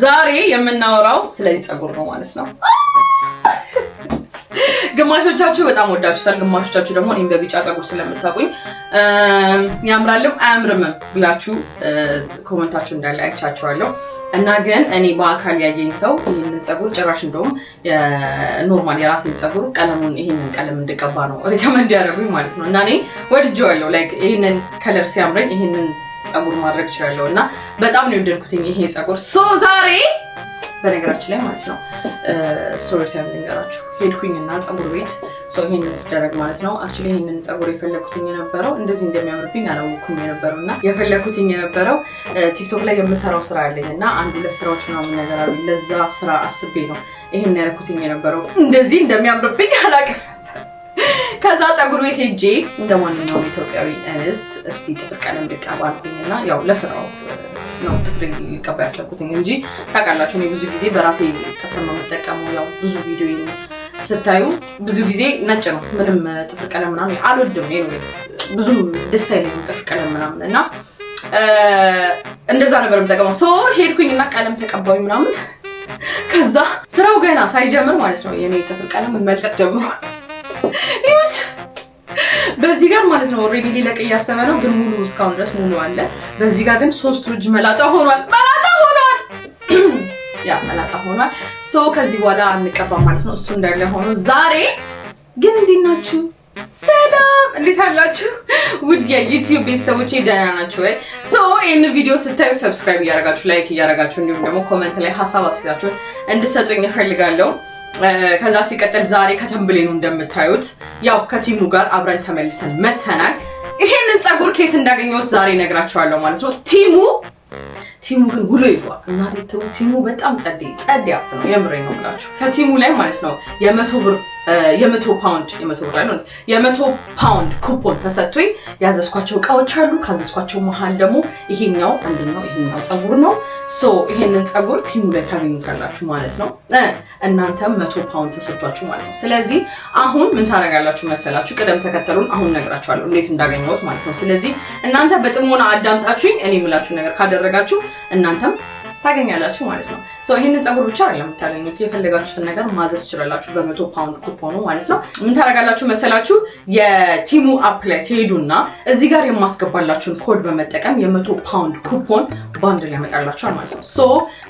ዛሬ የምናወራው ስለዚህ ፀጉር ነው ማለት ነው። ግማሾቻችሁ በጣም ወዳችሁታል፣ ግማሾቻችሁ ደግሞ እኔም በቢጫ ፀጉር ስለምታውቁኝ ያምራልም አያምርምም ብላችሁ comment ኣችሁ እንዳለ አይቻችኋለሁ። እና ግን እኔ በአካል ያየኝ ሰው ይህንን ፀጉር ጭራሽ እንደውም normal የራሴን ፀጉር ቀለሙን ይህንን ቀለም እንድቀባ ነው recommend ያደረጉኝ ማለት ነው። እና እኔ ወድጄዋለሁ። Like ይህንን color ሲያምረኝ ይህንን ፀጉር ማድረግ እችላለሁ እና በጣም ነው የወደድኩትኝ ይሄ ፀጉር። So ዛሬ በነገራችን ላይ ማለት ነው story time ልንገራችሁ። ሄድኩኝና ፀጉር ቤት ሰው ይሄንን ስደረግ ማለት ነው actually ይሄንን ፀጉር የፈለኩትኝ የነበረው እንደዚህ እንደሚያምርብኝ አላወኩም የነበረው እና የፈለኩትኝ የነበረው ቲክቶክ ላይ የምሰራው ስራ አለኝ እና አንድ ሁለት ስራዎች ምናምን ነገር አሉ። ለዛ ስራ አስቤ ነው ይሄን ያደረኩትኝ የነበረው። እንደዚህ እንደሚያምርብኝ አላውቅም። ከዛ ፀጉር ቤት ሄጄ እንደ ማንኛውም ኢትዮጵያዊ እንስት እስቲ ጥፍር ቀለም ልቀባ አልኩኝና ያው ለስራው ነው ጥፍር ሊቀባ ያሰብኩትኝ እንጂ ታውቃላችሁ፣ እኔ ብዙ ጊዜ በራሴ ጥፍር ነው የምጠቀመው። ያው ብዙ ቪዲዮ ስታዩ ብዙ ጊዜ ነጭ ነው፣ ምንም ጥፍር ቀለም ምናምን አልወድም። Anyways ብዙም ደስ አይለኝም ጥፍር ቀለም ምናምን እና እንደዛ ነበር የምጠቀመው። So ሄድኩኝና ቀለም ተቀባዊ ምናምን። ከዛ ስራው ገና ሳይጀምር ማለት ነው የኔ ጥፍር ቀለም መልቀቅ ጀምሯል። ይሁት በዚህ ጋር ማለት ነው already ሊለቅ እያሰበ ነው፣ ግን ሙሉ እስካሁን ድረስ ሙሉ አለ። በዚህ ጋር ግን ሶስቱ እጅ መላጣ ሆኗል፣ መላጣ ሆኗል፣ yeah መላጣ ሆኗል። So ከዚህ በኋላ አንቀባ ማለት ነው። እሱ እንዳለ ሆኖ ዛሬ ግን እንዴት ናችሁ? ሰላም፣ እንዴት አላችሁ? ውድ የዩቲዩብ ቤተሰቦቼ ደህና ናችሁ ወይ? So ይህን ቪዲዮ ስታዩ subscribe እያደረጋችሁ like እያደረጋችሁ እንዲሁም ደግሞ comment ላይ ሀሳብ አስተያየታችሁን እንድሰጡኝ እፈልጋለሁ። ከዛ ሲቀጥል ዛሬ ከ thumbnail ኡ እንደምታዩት ያው ከቲሙ ጋር አብረን ተመልሰን መተናል። ይሄንን ፀጉር ኬት እንዳገኘሁት ዛሬ እነግራችኋለሁ ማለት ነው። ቲሙ ግን ውሎ ይሏል እናቴ ቲሙ በጣም ጸዴ ጸዴ app ነው። የምሬ ነው ብላችሁ ከቲሙ ላይ ማለት ነው የ100 ብር የ100 ፓውንድ የ100 ብር አይደል የ100 ፓውንድ ኩፖን ተሰጥቶኝ ያዘዝኳቸው እቃዎች አሉ። ካዘዝኳቸው መሀል ደግሞ ይሄኛው አንደኛው ይሄኛው ፀጉር ነው። So ይሄንን ፀጉር ቲሙ ላይ ታገኙታላችሁ ማለት ነው። እናንተም 100 ፓውንድ ተሰጥቷችሁ ማለት ነው። ስለዚህ አሁን ምን ታደርጋላችሁ መሰላችሁ? ቅደም ተከተሉን አሁን እነግራችኋለሁ እንዴት እንዳገኘሁት ማለት ነው። ስለዚህ እናንተ በጥሞና አዳምጣችሁኝ እኔ የምላችሁ ነገር ካደረጋችሁ እናንተም ታገኛላችሁ ማለት ነው። So ይሄንን ፀጉር ብቻ አይደለም የምታገኙት፣ የፈለጋችሁትን ነገር ማዘዝ ትችላላችሁ በ100 ፓውንድ ኩፖኑ ማለት ነው። ምን ታደርጋላችሁ መሰላችሁ? የቲሙ app ላይ ትሄዱና እዚህ ጋር የማስገባላችሁን ኮድ በመጠቀም የ100 ፓውንድ ኩፖን በአንድ ላይ ያመጣላችኋል ማለት ነው። So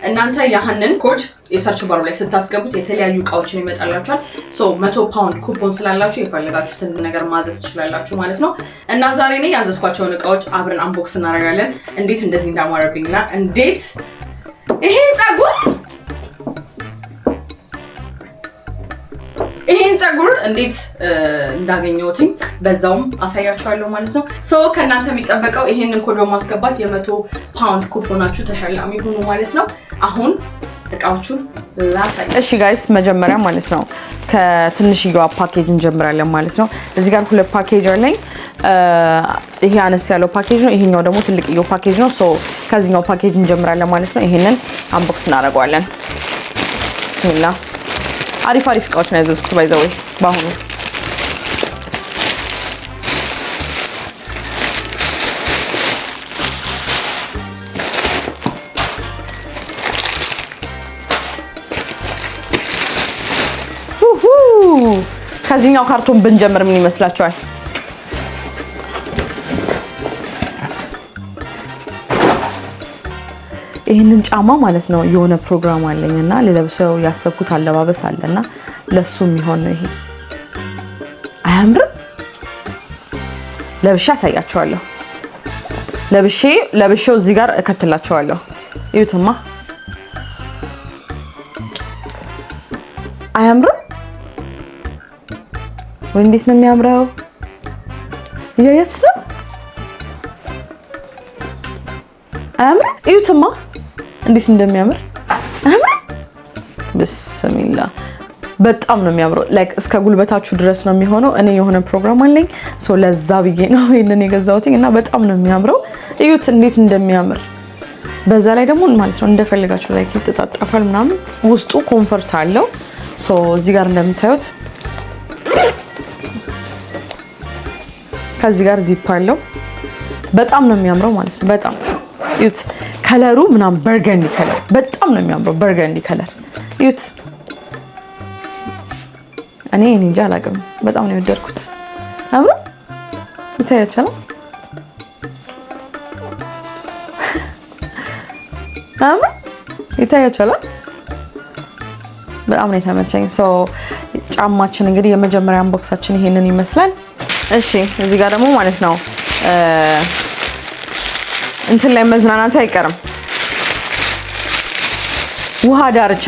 እናንተ ያህንን ኮድ የ search bar ኡ ላይ ስታስገቡት የተለያዩ እቃዎችን ይመጣላችኋል። So 100 ፓውንድ ኩፖን ስላላችሁ የፈለጋችሁትን ነገር ማዘዝ ትችላላችሁ ማለት ነው። እና ዛሬ እኔ ያዘዝኳቸውን እቃዎች አብረን unbox እናደርጋለን። እንዴት እንደዚህ እንዳማረብኝና እንዴት ይሄን ፀጉር እንዴት እንዳገኘሁትኝ በዛውም አሳያችኋለሁ ማለት ነው። So ከእናንተ የሚጠበቀው ይሄንን ኮድ በማስገባት የ100 ፓውንድ ኩፖናችሁ ተሸላሚ ሁኑ ማለት ነው። አሁን እቃዎቹን ላሳይ። እሺ guys፣ መጀመሪያ ማለት ነው ከትንሽየዋ ፓኬጅ እንጀምራለን ማለት ነው። እዚህ ጋር ሁለት ፓኬጅ አለኝ። ይሄ አነስ ያለው ፓኬጅ ነው። ይሄኛው ደግሞ ትልቅየው ፓኬጅ ነው። So ከዚህኛው ፓኬጅ እንጀምራለን ማለት ነው። ይሄንን unbox እናደርገዋለን። ብስሚላ። አሪፍ አሪፍ እቃዎች ነው ያዘዝኩት by the way በአሁኑ። ከዚህኛው ካርቶን ብንጀምር ምን ይመስላችኋል? ይህንን ጫማ ማለት ነው የሆነ ፕሮግራም አለኝ እና ልለብሰው ያሰብኩት አለባበስ አለና ለሱ የሚሆን ነው ይሄ። አያምርም? ለብሼ አሳያችኋለሁ። ለብሼ ለብሼው እዚህ ጋር እከትላችኋለሁ። እዩትማ፣ አያምርም ወይ? እንዴት ነው የሚያምረው! እያያችሁት ነው። አያምርም? እዩትማ እንዴት እንደሚያምር፣ አያምርም? ብስሚላ፣ በጣም ነው የሚያምረው። Like እስከ ጉልበታችሁ ድረስ ነው የሚሆነው። እኔ የሆነ ፕሮግራም አለኝ፣ so ለዛ ብዬ ነው ይሄንን የገዛሁትኝ እና በጣም ነው የሚያምረው። እዩት እንዴት እንደሚያምር። በዛ ላይ ደግሞ ማለት ነው እንደፈለጋችሁ like ይተጣጠፋል ምናምን፣ ውስጡ comfort አለው። So እዚህ ጋር እንደምታዩት ከዚህ ጋር ዚፕ አለው። በጣም ነው የሚያምረው ማለት ነው። በጣም እዩት። Color ኡ ምናምን burgundy color በጣም ነው የሚያምረው። Burgundy color እዩት። እኔ እንጃ አላውቅም፣ በጣም ነው የወደድኩት። አምሮ ይታያችኋል። አምሮ ይታያችኋል። በጣም ነው የተመቸኝ። So ጫማችን እንግዲህ የመጀመሪያ unbox ኣችን ይሄንን ይመስላል። እሺ፣ እዚህ ጋር ደግሞ ማለት ነው እንትን ላይ መዝናናቱ አይቀርም። ውሃ ዳርቻ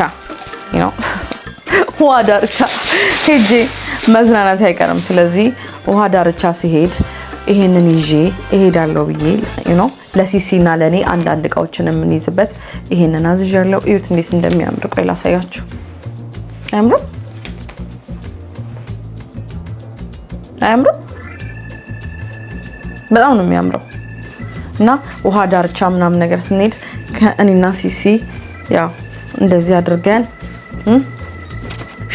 ነው፣ ውሃ ዳርቻ ሄጄ መዝናናት አይቀርም። ስለዚህ ውሃ ዳርቻ ሲሄድ ይሄንን ይዤ እሄዳለሁ ብዬ ነው ለሲሲ እና ለእኔ አንዳንድ እቃዎችን የምንይዝበት ይሄንን አዝዣለሁ። እዩት እንዴት እንደሚያምር፣ ቆይ ላሳያችሁ። አያምርም? አያምርም? በጣም ነው የሚያምረው። እና ውሃ ዳርቻ ምናምን ነገር ስንሄድ ከእኔና ሲሲ ያው እንደዚህ አድርገን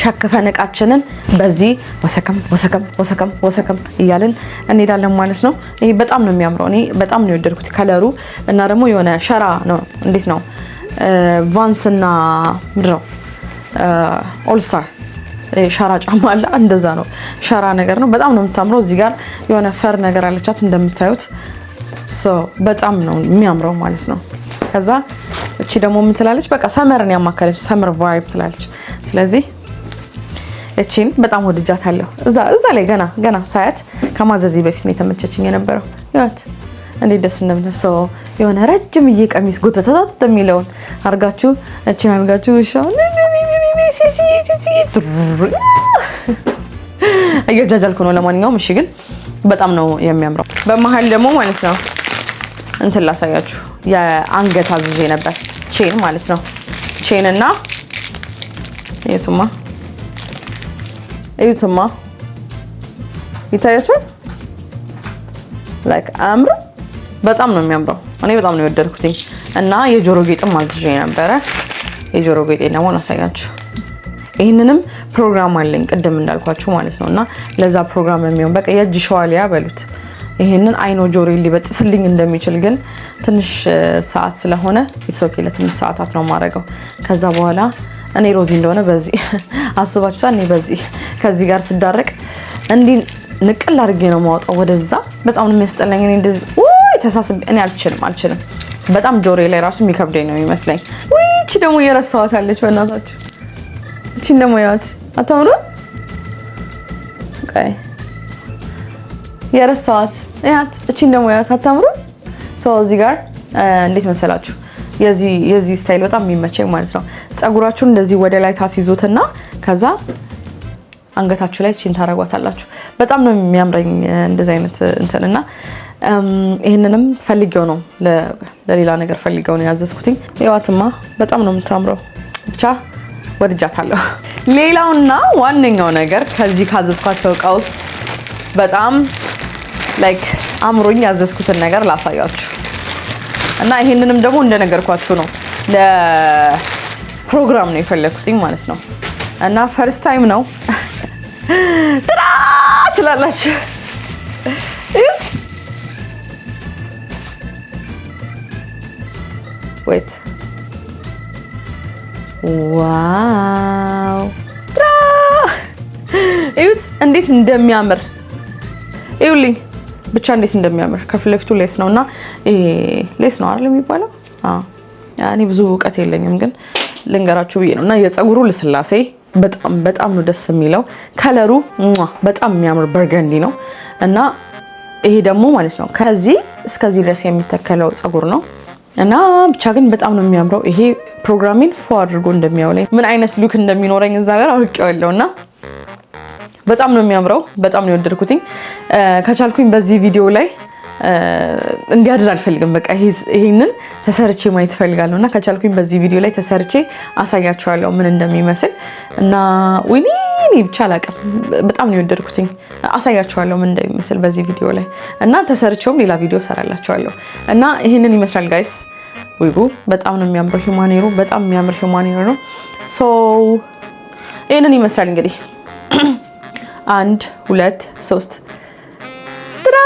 ሸክፈን እቃችንን በዚህ ወሰከም ወሰከም ወሰከም ወሰከም እያልን እንሄዳለን ማለት ነው። ይሄ በጣም ነው የሚያምረው። እኔ በጣም ነው የወደድኩት color ኡ እና ደግሞ የሆነ ሸራ ነው። እንዴት ነው፣ Vans እና ምንድን ነው All Star ሸራ ጫማ አለ፣ እንደዛ ነው። ሸራ ነገር ነው። በጣም ነው የምታምረው። እዚህ ጋር የሆነ fur ነገር አለቻት እንደምታዩት፣ በጣም ነው የሚያምረው ማለት ነው። ከዛ እቺ ደግሞ ምን ትላለች? በቃ summer ን ያማከለች summer vibe ትላለች። ስለዚህ እቺን በጣም ወድጃታለሁ። እዛ ላይ ገና ገና ሳያት ከማዘዜ በፊት ነው የተመቸችኝ የነበረው። ይኸውት እንዴት ደስ እንደምትል። የሆነ ረጅምዬ ቀሚስ ጎተተታት የሚለውን አርጋችሁ እቺን አርጋችሁ ውሻው ሲሲ ሲሲ እያጃጃልኩ ነው። ለማንኛውም እሺ፣ ግን በጣም ነው የሚያምረው። በመሀል ደግሞ ማለት ነው እንትን ላሳያችሁ፣ የአንገት አዝዤ ነበር፣ chain ማለት ነው። Chain እና እዩትማ እዩትማ ይታያችኋል። Like አያምርም? በጣም ነው የሚያምረው። እኔ በጣም ነው የወደድኩትኝ። እና የጆሮ ጌጥም አዝዤ ነበረ። የጆሮ ጌጤ ደግሞ ላሳያችሁ። ይህንንም ፕሮግራም አለኝ ቅድም እንዳልኳችሁ ማለት ነው። እና ለዛ ፕሮግራም የሚሆን በቃ የእጅ ሸዋሊያ በሉት። ይህንን አይኖ ጆሮ ሊበጥስልኝ እንደሚችል ግን ትንሽ ሰዓት ስለሆነ it's okay፣ ለትንሽ ሰዓታት ነው የማደርገው። ከዛ በኋላ እኔ ሮዚ እንደሆነ በዚህ አስባችሁታል። እኔ በዚህ ከዚህ ጋር ስዳረቅ እንዲህ ንቅል አድርጌ ነው የማወጣው ወደዛ። በጣም ነው የሚያስጠላኝ። እኔ እንደዚህ ውይ ተሳስቤ እኔ አልችልም አልችልም። በጣም ጆሮዬ ላይ ራሱ የሚከብደኝ ነው የሚመስለኝ። ውይ እቺ ደግሞ እየረሳኋት አለች። በእናታችሁ እቺን ደግሞ ያዋት፣ አታምሩም? ቆይ የረሳኋት ያት፣ እቺን ደግሞ ያዋት፣ አታምሩም? So እዚህ ጋር እንዴት መሰላችሁ የዚህ style በጣም የሚመቸኝ ማለት ነው። ፀጉራችሁን እንደዚህ ወደ ላይ ታስይዙትና ከዛ አንገታችሁ ላይ እቺን ታረጓታላችሁ። በጣም ነው የሚያምረኝ እንደዚህ አይነት እንትን እና ይህንንም ፈልጌው ነው፣ ለሌላ ነገር ፈልጌው ነው ያዘዝኩትኝ። ይዋትማ በጣም ነው የምታምረው። ብቻ ወድጃታለሁ። ሌላውና ዋነኛው ነገር ከዚህ ካዘዝኳቸው እቃ ውስጥ በጣም like አምሮኝ ያዘዝኩትን ነገር ላሳያችሁ እና ይሄንንም ደግሞ እንደነገርኳችሁ ነው ለፕሮግራም ነው የፈለግኩትኝ ማለት ነው። እና first time ነው ጥራ ትላላችሁ። እዩት። Wait, wow፣ ጥራ እዩት እንዴት እንደሚያምር፣ እዩልኝ ብቻ እንዴት እንደሚያምር። ከፊት ለፊቱ lace ነው እና lace ነው አይደል የሚባለው? እኔ ብዙ እውቀት የለኝም ግን ልንገራችሁ ብዬ ነው። እና የፀጉሩ ልስላሴ በጣም በጣም ነው ደስ የሚለው። Color ኡ በጣም የሚያምር burgundy ነው እና ይሄ ደግሞ ማለት ነው ከዚህ እስከዚህ ድረስ የሚተከለው ፀጉር ነው እና ብቻ ግን በጣም ነው የሚያምረው። ይሄ ፕሮግራሜን ፎ አድርጎ እንደሚያውለኝ፣ ምን አይነት look እንደሚኖረኝ እዛ ጋር አውቄዋለሁ እና በጣም ነው የሚያምረው። በጣም ነው የወደድኩትኝ። ከቻልኩኝ በዚህ ቪዲዮ ላይ እንዲያድር አልፈልግም። በቃ ይሄንን ተሰርቼ ማየት እፈልጋለሁ እና ከቻልኩኝ በዚህ ቪዲዮ ላይ ተሰርቼ አሳያችኋለሁ ምን እንደሚመስል። እና ወይኔ እኔ ብቻ አላውቅም። በጣም ነው የወደድኩትኝ። አሳያችኋለሁ ምን እንደሚመስል በዚህ ቪዲዮ ላይ እና ተሰርቼውም ሌላ ቪዲዮ ሰራላችኋለሁ። እና ይህንን ይመስላል guys። ዊጉ በጣም ነው የሚያምረው። Human hair ኡ በጣም የሚያምር human hair ነው። So ይህንን ይመስላል እንግዲህ፣ አንድ ሁለት ሶስት ትራ፣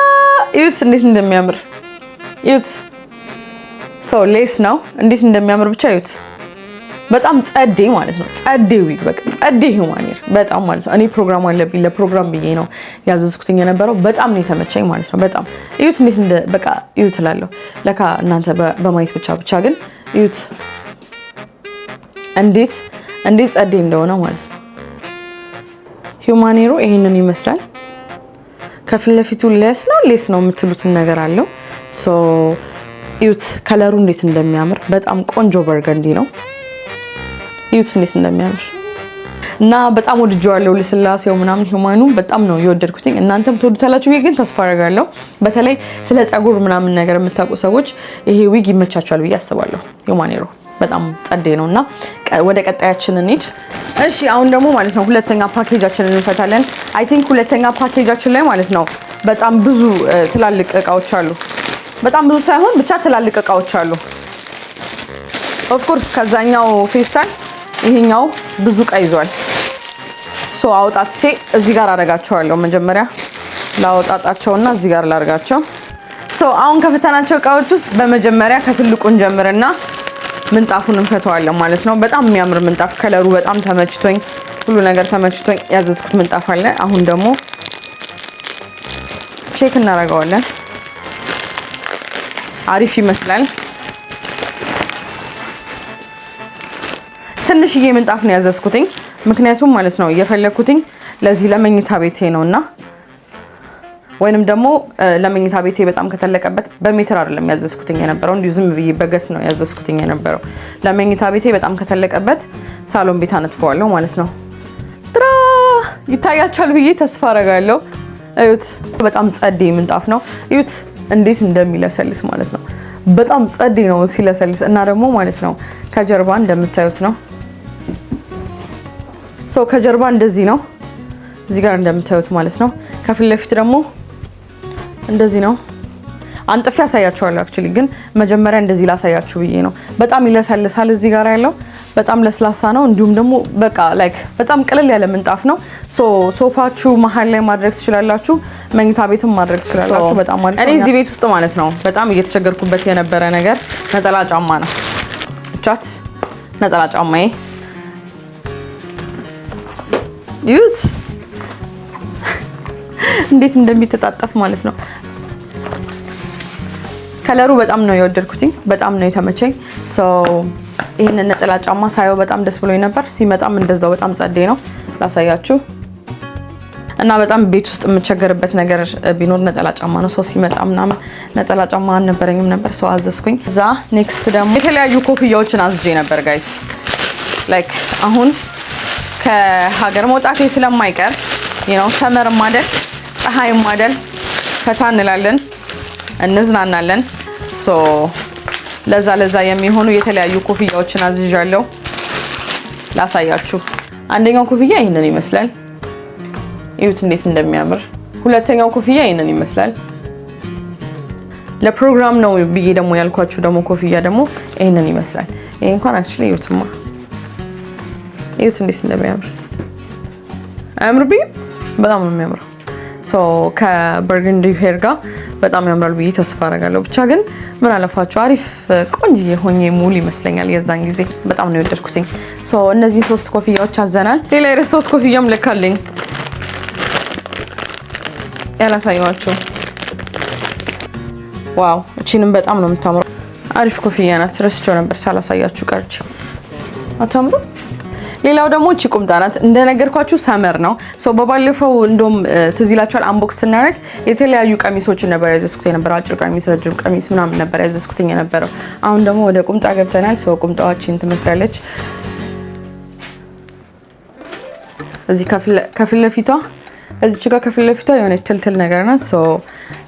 እዩት እንዴት እንደሚያምር እዩት። So lace ነው። እንዴት እንደሚያምር ብቻ እዩት። በጣም ጸዴ ማለት ነው። ጸዴ ዊግ፣ በቃ ጸዴ human hair በጣም ማለት ነው። እኔ ፕሮግራም አለብኝ፣ ለፕሮግራም ብዬ ነው ያዘዝኩትኝ የነበረው። በጣም ነው የተመቸኝ ማለት ነው። በጣም እዩት እንዴት እንደ በቃ እዩት እላለሁ። ለካ እናንተ በማየት ብቻ ብቻ ግን እዩት እንዴት ጸዴ እንደሆነ ማለት ነው። Human hair ኡ ይሄንን ይመስላል። ከፊት ለፊቱ lace ነው፣ lace ነው የምትሉትን ነገር አለው። So እዩት color ኡ እንዴት እንደሚያምር፣ በጣም ቆንጆ burgundy ነው። እዩት እንዴት እንደሚያምር እና በጣም ወድጄዋለሁ። ልስላሴው ምናምን human ኡ በጣም ነው የወደድኩትኝ። እናንተም ትወዱታላችሁ ብዬ ግን ተስፋ አደርጋለሁ። በተለይ ስለ ፀጉር ምናምን ነገር የምታውቁ ሰዎች ይሄ ዊግ ይመቻቸዋል ብዬ አስባለሁ። Human hair ኡ በጣም ጸዴ ነው እና ወደ ቀጣያችን እንሂድ። እሺ፣ አሁን ደግሞ ማለት ነው ሁለተኛ ፓኬጃችንን እንፈታለን። I think ሁለተኛ ፓኬጃችን ላይ ማለት ነው በጣም ብዙ ትላልቅ እቃዎች አሉ። በጣም ብዙ ሳይሆን ብቻ ትላልቅ እቃዎች አሉ። Of course ከዛኛው ፌስታል ይሄኛው ብዙ እቃ ይዟል። So አውጣትቼ እዚህ ጋር አደርጋቸዋለሁ። መጀመሪያ ላወጣጣቸውና እዚህ ጋር ላደርጋቸው። So አሁን ከፈታናቸው እቃዎች ውስጥ በመጀመሪያ ከትልቁ እንጀምርና ምንጣፉን እንፈተዋለን ማለት ነው። በጣም የሚያምር ምንጣፍ፣ color ኡ በጣም ተመችቶኝ፣ ሁሉ ነገር ተመችቶኝ ያዘዝኩት ምንጣፍ አለ። አሁን ደግሞ check እናደርገዋለን። አሪፍ ይመስላል። ትንሽዬ ምንጣፍ ነው ያዘዝኩትኝ፣ ምክንያቱም ማለት ነው የፈለግኩትኝ ለዚህ ለመኝታ ቤቴ ነውና ወይንም ደግሞ ለመኝታ ቤቴ በጣም ከተለቀበት፣ በሜትር አይደለም ያዘዝኩትኝ የነበረው፣ እንዲሁ ዝም ብዬ በ guess ነው ያዘዝኩትኝ የነበረው። ለመኝታ ቤቴ በጣም ከተለቀበት ሳሎን ቤት አነጥፈዋለሁ ማለት ነው። ትራ ይታያችኋል ብዬ ተስፋ አረጋለሁ። እዩት፣ በጣም ጸዴ ምንጣፍ ነው። እዩት እንዴት እንደሚለሰልስ ማለት ነው። በጣም ጸዴ ነው ሲለሰልስ እና ደግሞ ማለት ነው ከጀርባ እንደምታዩት ነው። So ከጀርባ እንደዚህ ነው፣ እዚህ ጋር እንደምታዩት ማለት ነው። ከፊት ለፊት ደግሞ እንደዚህ ነው። አንጥፌ አሳያችኋለሁ። Actually ግን መጀመሪያ እንደዚህ ላሳያችሁ ብዬ ነው። በጣም ይለሰልሳል። እዚህ ጋር ያለው በጣም ለስላሳ ነው። እንዲሁም ደግሞ በቃ like በጣም ቅልል ያለ ምንጣፍ ነው። So ሶፋችሁ መሀል ላይ ማድረግ ትችላላችሁ። መኝታ ቤትም ማድረግ ትችላላችሁ። በጣም አሪፍ። እኔ እዚህ ቤት ውስጥ ማለት ነው በጣም እየተቸገርኩበት የነበረ ነገር ነጠላ ጫማ ነው። እቻት ነጠላ ጫማዬ እዩት እንዴት እንደሚተጣጠፍ ማለት ነው። Color ኡ በጣም ነው የወደድኩትኝ፣ በጣም ነው የተመቸኝ። ይህንን ነጠላ ጫማ ሳየው በጣም ደስ ብሎኝ ነበር። ሲመጣም እንደዛው በጣም ጸዴ ነው። ላሳያችሁ እና በጣም ቤት ውስጥ የምቸገርበት ነገር ቢኖር ነጠላ ጫማ ነው። ሰው ሲመጣ ምናምን ነጠላ ጫማ አልነበረኝም ነበር፣ so አዘዝኩኝ። እዛ next ደግሞ የተለያዩ ኮፍያዎችን አዝዤ ነበር guys። Like አሁን ከሀገር መውጣቴ ስለማይቀር summer ማደል ፀሐይ ማደል ፈታ እንላለን፣ እንዝናናለን። So ለዛ ለዛ የሚሆኑ የተለያዩ ኮፍያዎችን አዝዣለሁ። ላሳያችሁ። አንደኛው ኮፍያ ይህንን ይመስላል። እዩት እንዴት እንደሚያምር። ሁለተኛው ኮፍያ ይህንን ይመስላል። ለፕሮግራም ነው ብዬ ደግሞ ያልኳችሁ ደግሞ ኮፍያ ደግሞ ይህንን ይመስላል። ይሄ እንኳን actually እዩትማ፣ እዩት እንዴት እንደሚያምር። አያምርብኝም? በጣም ነው የሚያምረው። ከ burgundy hair ጋር በጣም ያምራል ብዬ ተስፋ አደርጋለሁ። ብቻ ግን ምን አለፋችሁ አሪፍ ቆንጅዬ ሆኜ ሙሉ ይመስለኛል። የዛን ጊዜ በጣም ነው የወደድኩትኝ። እነዚህን ሶስት ኮፍያዎች አዘናል። ሌላ የረሳሁት ኮፍያም ልካልኝ ያላሳየኋችሁ። Wow፣ እቺንም በጣም ነው የምታምረው። አሪፍ ኮፍያ ናት። ረስቼው ነበር፣ ሳላሳያችሁ ቀርቼ። አታምሩ? ሌላው ደግሞ እቺ ቁምጣ ናት። እንደነገርኳችሁ summer ነው። So በባለፈው እንደውም ትዝ ይላችኋል unbox ስናደርግ የተለያዩ ቀሚሶችን ነበር ያዘዝኩት የነበረው። አጭር ቀሚስ፣ ረጅም ቀሚስ ምናምን ነበር ያዘዝኩት የነበረው። አሁን ደግሞ ወደ ቁምጣ ገብተናል። So ቁምጣዋችን ትመስላለች። እዚህ ከፊት ለፊቷ፣ እዚች ጋር ከፊት ለፊቷ የሆነች ትልትል ነገር ናት። So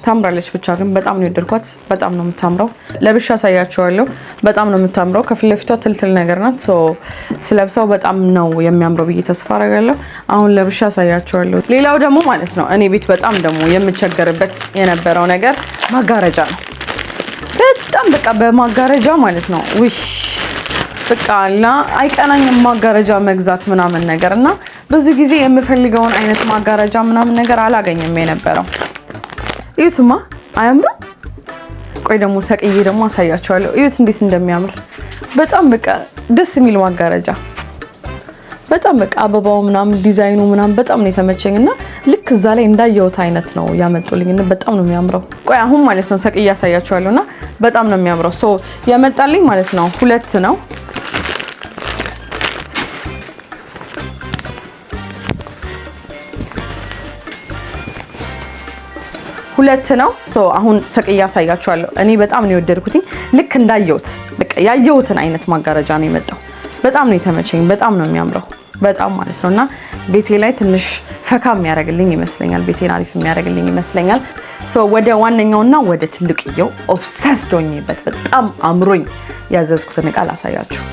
ታምራለች። ብቻ ግን በጣም ነው የወደድኳት። በጣም ነው የምታምረው። ለብሻ አሳያችኋለሁ። በጣም ነው የምታምረው። ከፊት ለፊቷ ትልትል ነገር ናት። So ስለብሰው በጣም ነው የሚያምረው ብዬ ተስፋ አደርጋለሁ። አሁን ለብሻ አሳያችኋለሁ። ሌላው ደግሞ ማለት ነው እኔ ቤት በጣም ደግሞ የምቸገርበት የነበረው ነገር ማጋረጃ ነው። በጣም በቃ በማጋረጃ ማለት ነው ውሽ በቃ አላ አይቀናኝም ማጋረጃ መግዛት ምናምን ነገር እና ብዙ ጊዜ የምፈልገውን አይነት ማጋረጃ ምናምን ነገር አላገኝም የነበረው። እዩትማ፣ አያምርም? ቆይ ደግሞ ሰቅዬ ደግሞ አሳያችኋለሁ። እዩት እንዴት እንደሚያምር። በጣም በቃ ደስ የሚል ማጋረጃ፣ በጣም በቃ አበባው ምናምን፣ ዲዛይኑ ምናምን በጣም ነው የተመቸኝ እና ልክ እዛ ላይ እንዳየሁት አይነት ነው ያመጡልኝ እና በጣም ነው የሚያምረው። ቆይ አሁን ማለት ነው ሰቅዬ አሳያችኋለሁ እና በጣም ነው የሚያምረው። So የመጣልኝ ማለት ነው ሁለት ነው። ሁለት ነው። So አሁን ሰቅዬ አሳያችኋለሁ። እኔ በጣም ነው የወደድኩትኝ። ልክ እንዳየሁት በቃ ያየሁትን አይነት ማጋረጃ ነው የመጣው። በጣም ነው የተመቸኝ። በጣም ነው የሚያምረው። በጣም ማለት ነው እና ቤቴ ላይ ትንሽ ፈካ የሚያደርግልኝ ይመስለኛል። ቤቴን አሪፍ የሚያደርግልኝ ይመስለኛል። So ወደ ዋነኛውና ወደ ትልቅየው obsessed ሆኜበት በጣም አምሮኝ ያዘዝኩትን እቃ ላሳያችሁ።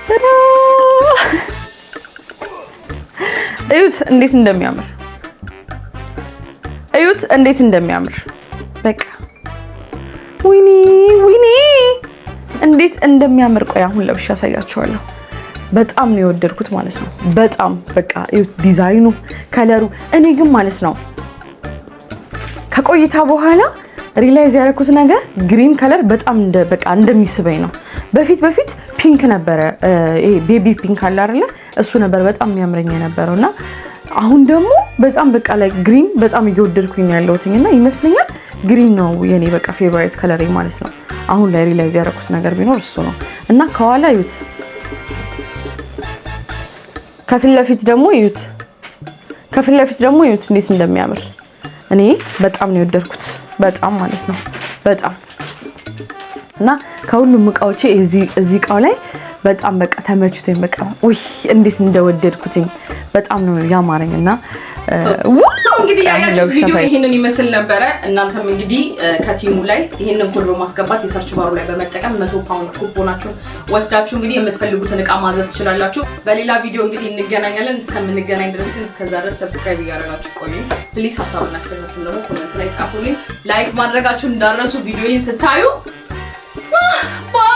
ታዳ! እዩት እንዴት እንደሚያምር፣ እዩት እንዴት እንደሚያምር። በቃ ወይኔ ወይኔ እንዴት እንደሚያምር። ቆይ አሁን ለብሼ አሳያችኋለሁ። በጣም ነው የወደድኩት ማለት ነው። በጣም በቃ እዩት ዲዛይኑ፣ color ኡ። እኔ ግን ማለት ነው ከቆይታ በኋላ realize ያደረኩት ነገር green color በጣም በቃ እንደሚስበኝ ነው። በፊት በፊት pink ነበረ፣ ይሄ baby pink አለ አይደለ? እሱ ነበር በጣም የሚያምረኝ የነበረው እና አሁን ደግሞ በጣም በቃ like green በጣም እየወደድኩኝ ነው ያለሁት እና ይመስለኛል green ነው የኔ በቃ favorite color ኤ ማለት ነው። አሁን ላይ realize ያደረኩት ነገር ቢኖር እሱ ነው እና ከኋላ እዩት፣ ከፊት ለፊት ደግሞ እዩት፣ ከፊት ለፊት ደግሞ እዩት እንዴት እንደሚያምር። እኔ በጣም ነው የወደድኩት፣ በጣም ማለት ነው በጣም። እና ከሁሉም እቃዎቼ እዚህ እቃው ላይ በጣም በቃ ተመችቶኝ፣ በቃ ውይ እንዴት እንደወደድኩትኝ፣ በጣም ነው ያማረኝ እና So እንግዲህ ያያችሁት ቪዲዮ ይህንን ይመስል ነበረ። እናንተም እንግዲህ ከ Temu ላይ ይህንን ኮድ በማስገባት የ search bar ኡ ላይ በመጠቀም 100 ፓውንድ ኩፖናችሁን ወስዳችሁ እንግዲህ የምትፈልጉትን እቃ ማዘዝ ትችላላችሁ። በሌላ ቪዲዮ እንግዲህ እንገናኛለን። እስከምንገናኝ ድረስ ግን እስከዛ ድረስ subscribe እያደረጋችሁ ቆዩ። Please ሀሳብና አስተያየታችሁን ደግሞ comment ላይ ጻፉልኝ። Like ማድረጋችሁን እንዳትረሱ ቪዲዮውን ስታዩ። Bye.